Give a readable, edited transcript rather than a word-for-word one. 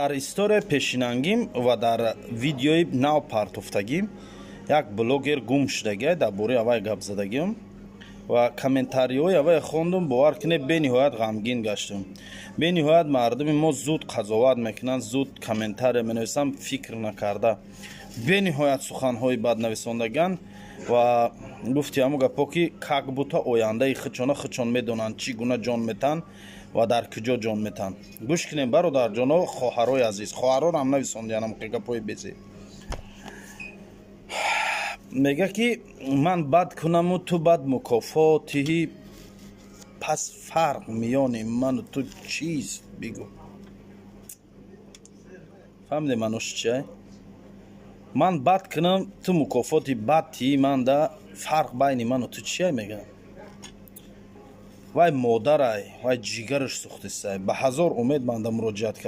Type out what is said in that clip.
Дар историяи пешинангим ва дар видеои нав партофтагим як блогер гум шудагиай, дар бораи авай гап задагиам ва комментариҳои авай хондум. Бовар кунед, бениҳоят ғамгин гаштум. Бениҳоят мардуми мо зуд қазоват мекунанд, зуд комментария менависанд, фикр накарда. Бениҳоят суханҳои бад нависондагианд ва гуфти ҳамун гапҳо, ки как будто ояндаи худшона худшон медонанд, чӣ гуна ҷон метаҳанд ва дар куҷо ҷон метаҳанд. Гӯш кунем, бародарҷоно, хоҳарои азиз, хоҳарорам нависондиянам гапҳои безеб. Мега, ки ман бад кунаму ту бад мукофотиҳӣ, пас фарқ миёни ману ту чист, бигӯ. Фаҳмиде маънош чиай? Ман бад кунам, ту мукофоти бад тиҳӣ манда, фарқ байни ману ту чиай, мегӯям. Вай модарай, вай ҷигараш сӯхтисай, ба ҳазор умед манда муроҷиат.